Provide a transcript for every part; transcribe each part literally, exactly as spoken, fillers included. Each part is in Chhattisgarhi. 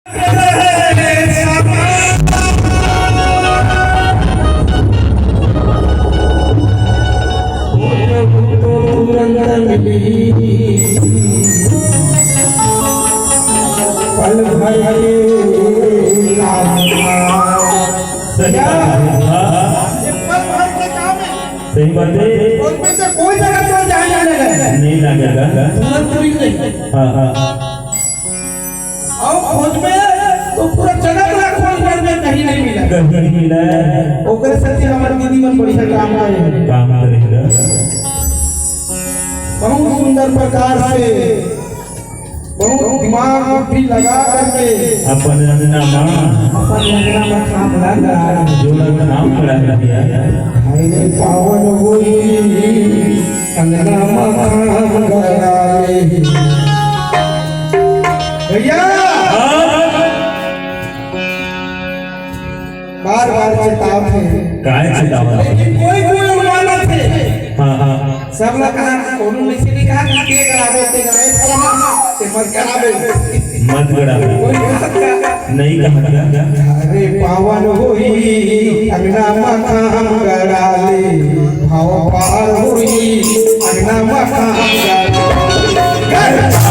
पल भर के काम। सही बात है। हाँ, हाँ। ये पल भर के काम है। सही बात है। उसमें से कोई जगह तो जाने नहीं लगा। नहीं लगेगा। तुरंत भी नहीं। हाँ, हाँ। अउ खोज में तो पूरा जगत ला खोज में कहीं नहीं मिला। कहीं नहीं मिला। ओकरे सेती हमर दीदी मन बढ़िया काम करे। काम करे। बहुत सुंदर प्रकार से, बहुत दिमाग बुद्धि लगा करके अपन अंगना मा, अपन अंगना मा खाम लगा। जोड़ा खाम लगा दिया। हाय रे पावन होई, अंगना मा खाम लगा ले। भैया, हाँ। बार-बार चेतावत हे। काय चेतावत हे? लेकिन कोई कोई मानत हे। हाँ, हाँ। सब ला कहा, कोनो नहीं से नहीं कहा कि के गड़ावे, ते गड़ावे, ते मत गड़ावे। मत गड़ावे। कोई मत गड़ावे। नहीं कहा था। अरे पावन होई, अंगना मा खाम गड़ा ले। भाव पार होई, अंगना मा खाम गड़ा ले।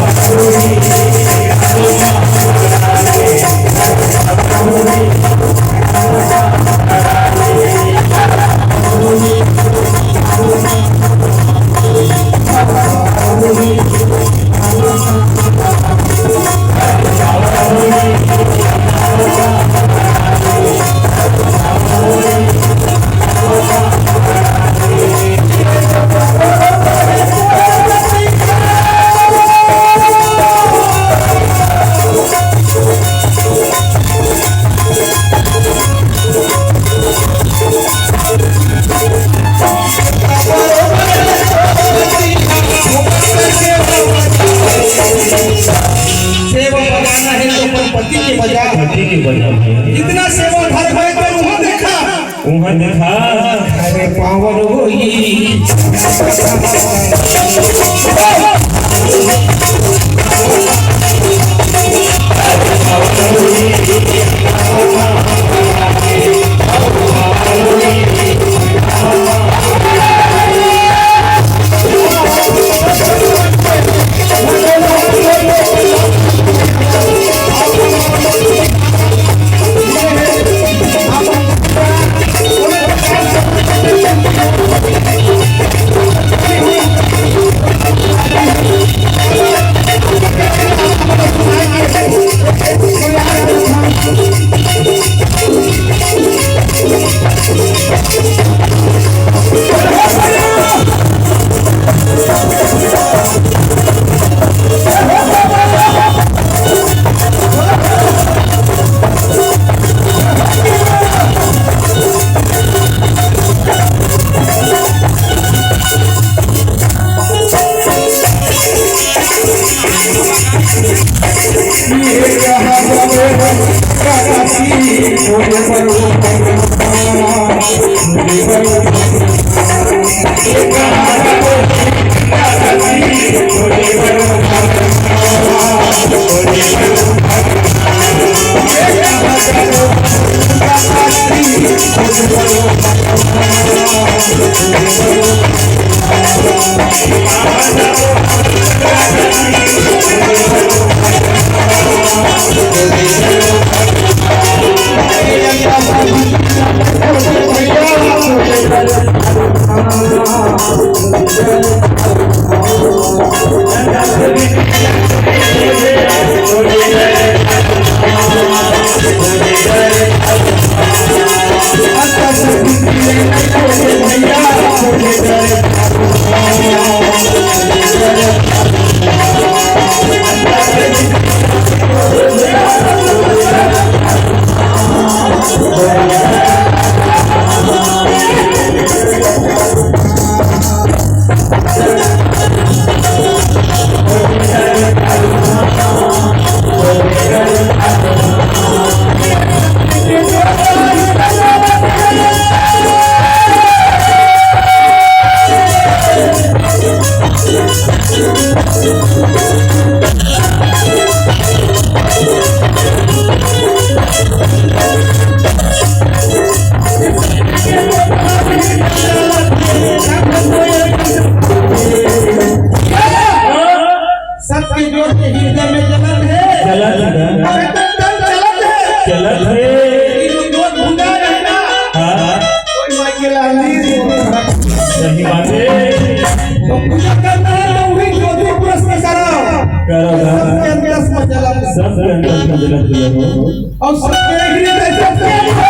सेवा बजाना है तो अपन पति के बजा। पति के बजा भैया। जितना सेवा धर्म है तो वहाँ देखा। वहाँ देखा। अरे पावन होई। अबे तो चल, चलत हे। चलत हे। ये जो जोत भुंजा रहे ना, हाँ। कोई माई के लाल नहीं। सही बात हे। तो पूजा करना है तो वही ज्योति पुरुष में करो। करो, करो। सबके अंदर में जला दे। सबके अंदर में जला दे। और सबके हृदय, सबके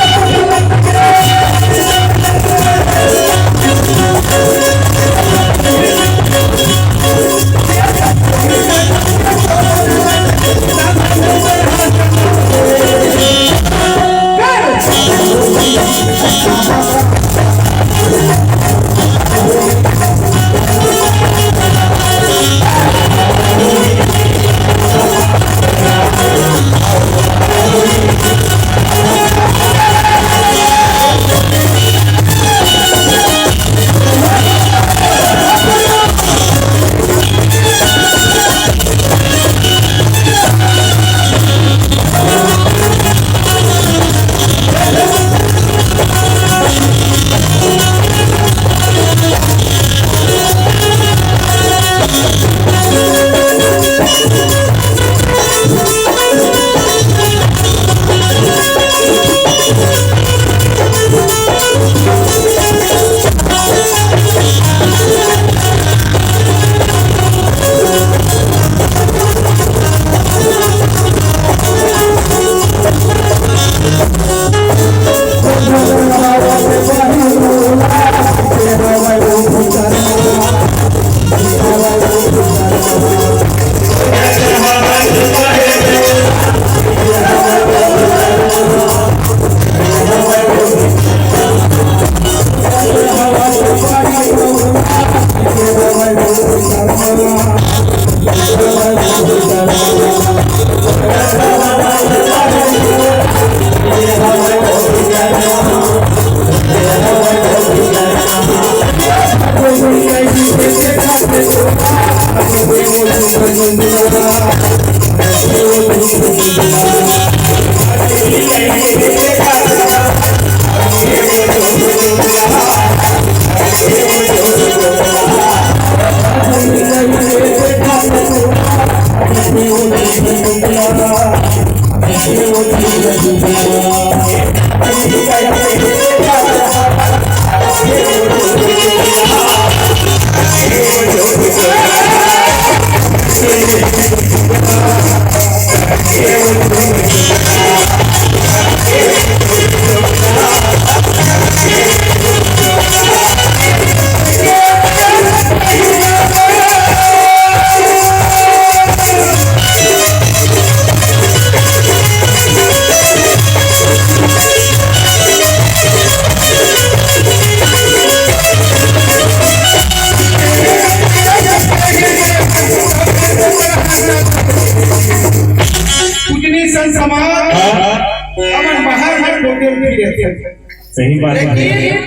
पूजनीय संत समाज, हाँ। हमन बाहर में होटल में रहते हैं। सही बात हे। लेकिन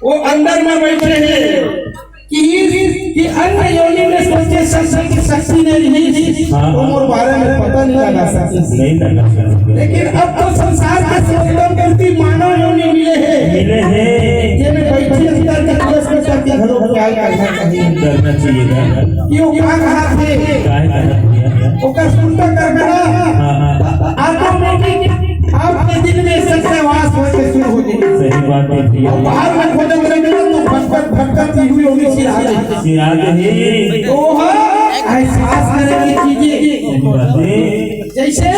वो अंदर में बैठे हैं कि, कि अन्य योनि में सोचे शक्ति, शक्ति नहीं रही, हाँ, वो मोर बारे में पता नहीं लगा सके। नहीं लगा सके। लेकिन अब तो संसार के सर्वोत्तम मूर्ति मानव योनि मिले हे। मिले हे। जेमे बैठी अंदर के पुरुष में करके घरों ख्याल करना चाहिए। करना चाहिए ना। कि वो का कहा थे? काहे कहत हे? ओकर सुनता कर कहा। हाँ, हाँ। Automatic आपके दिल में सत्य वास होके शुरू हो जाए। सही बात हे भैया। और बाहर में खोजे खोजे में तो भटकत भटकत ही हुई होगी, सिरा गई। सिरा गई। तो वह एहसास करे की चीजें। सही बात हे। जैसे